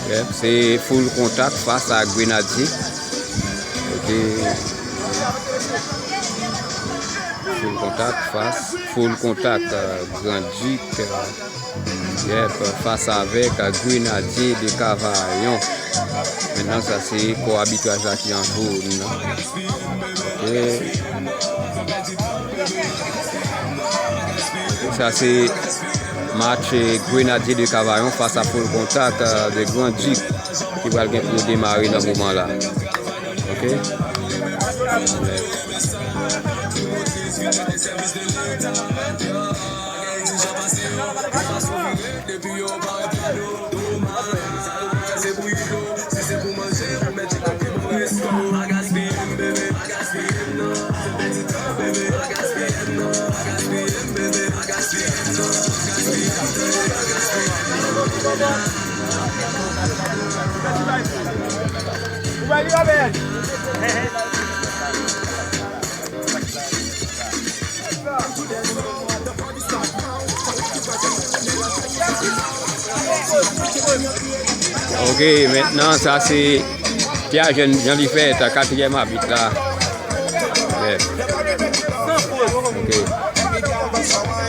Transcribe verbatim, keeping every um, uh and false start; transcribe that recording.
Yep, se Full Contact fas a Grenadye. Ok. Full Contact fas, Full Contact, euh, Grand Duc, euh, yep, fas avèk, euh, Grenadye de Kavayon. Mentnan, sa se kò abitraj la ki an kou nan. Ok. Sa se match, eh, Grenadye de Kavayon fas a Full Contact, eh, de Grand Duc ki pral gen pou demare nan moman la. Ok. Ok, mentnan sa se Pya Jèn, jan li fèt, katriyèm abit la. Yeah. Ok.